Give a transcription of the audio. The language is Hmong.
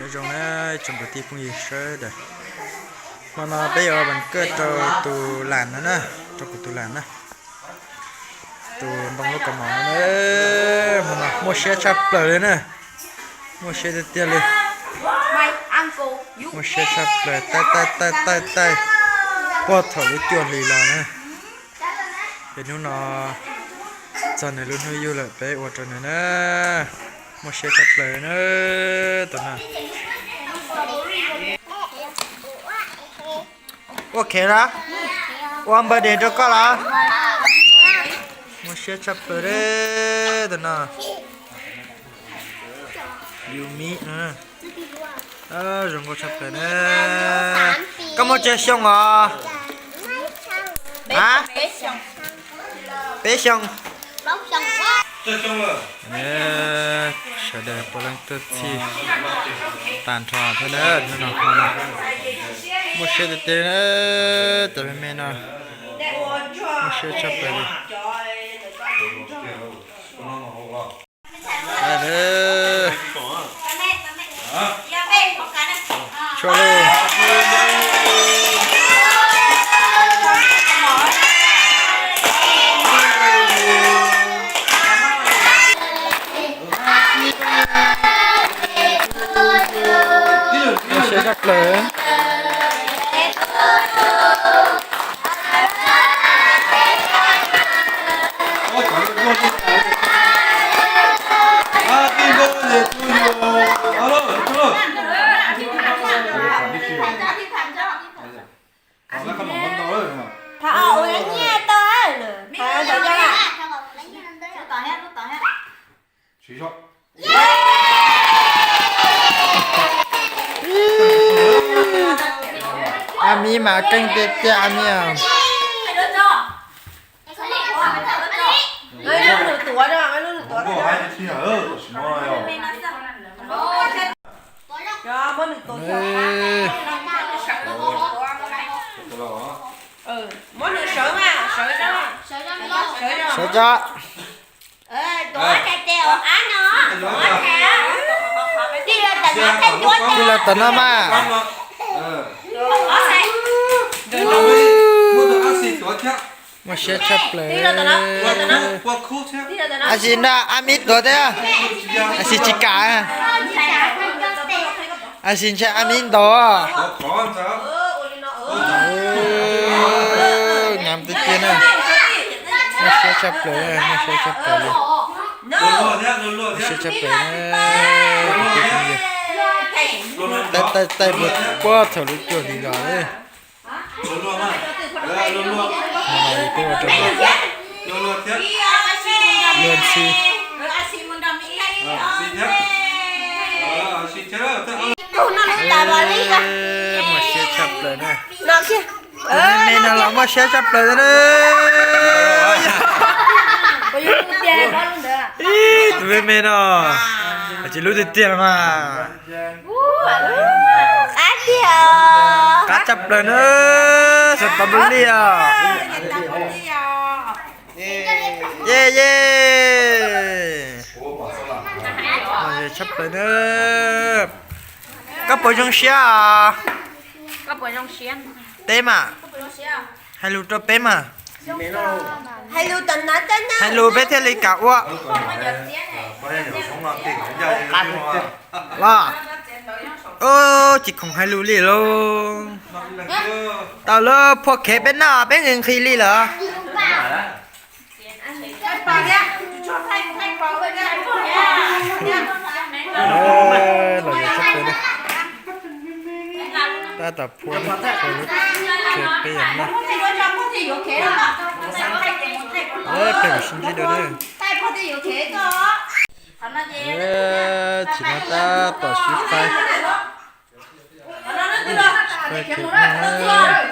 Nyob zoo na tsoom kwv tij phooj ywg sawv daws. Hmo no peb yuav ua pes kawj rau tus lam no na, rau kuv tus lam na. Tus ntoo lub kaus mom no na, hmo no muaj siab tshaj plaws li na. Muaj siab tiag tiag li. Muaj siab tshaj plaws, taij taij taij taij taij puag thaum lub cuaj hlis los na. Ces hnub no txog nws lub hnub yug lawm peb ua rau nws na. Muaj siab tshaj plaws na. Tus no ua khev los? Ua npawg des rau koj los? Muaj siab tshaj plaws li tus no. Yumi, zoo nkauj tshaj plaws na. Koj muaj tsawg xyoo os? A, peb xyoo. Sawv daws puav leej tuaj txhij tag nrho thiab na. Hnub no muaj siab tiag tiag, cov me me no muaj siab tshaj plaws li. Tshua lauj. Siab tshaj plaws. Thov ua nyiaj tau. A mi mas keej tiag tiag a mi. Sawv tso. Tij laug tom no mas. Muaj siab tshaj plaws. Ab sis nrog a mi tuav thiab. Ab sis tsis kam. Ab sis ntshe a mi ntaus. Nyam tiag tiag na. Muaj siab tshaj plaws, muaj siab tshaj plaws li. Muaj siab tshaj plaws na. Taij taij taij puag thaum lub cuaj hli los li. Peb ua rau luag ntxhi. Muaj siab tshaj plaws na. Tus me me no los muaj siab tshaj plaws na. Ib tus me me no, tsis lub tiag tiag los mas. Qab tiag. Qab tshaj plaws na. Xav tau npawg li os. Ye ye. Tshaj plaws na. Koj puas zoo siab os? Teb mas. Hais lus rau peb mas. Hais lus peb thiaj li kam ua. Los, tsis khoom hais lus li lauj. Tau lawm, phua khev peb noj peb nqhis nqhis li lawm. Los yog tshaj plaws na. Tab tom phua, phua lub khev peb yog noj. Peb mam sib ntsib dua na. Tsis no tab tom sib faib, sib faib khev noj na.